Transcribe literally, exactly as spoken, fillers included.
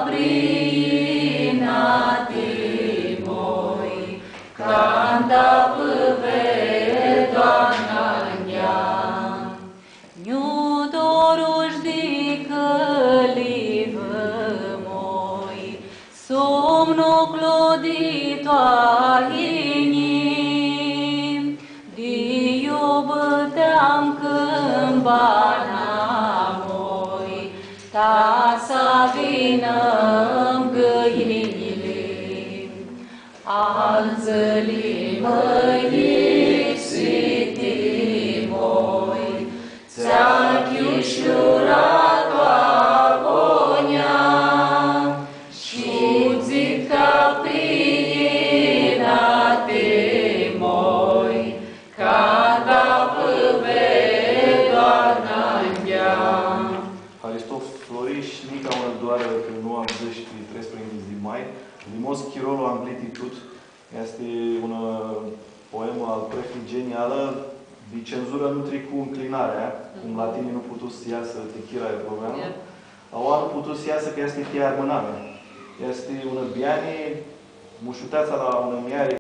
Priina ti moi, canda pãved doarna nja. Nju dorush di cãlivã moi, somnu cloditu a inii, di iubiteam cãmbana moi, ta s-avinã-m gãinili. Andzãli mãyipsiti moi, tsi-a chishuratã agonja, shi dzãc ca priina ti moi, canda pãved doarna nja. Haristo, Flori, shi nica unã doarã cã nu avdzãsh ti treisprãyinghits di mai, Limos chirolu anglit i tut, easti unã poemã al Prefigeni, ala di cenzurã nu tricu nclinarea, cum la tini nu putu s-easã ti chira e problema, a oa nu putu s-easã cã easti ti armãnami. Easti unã biani, mushuteatsa la unã mljari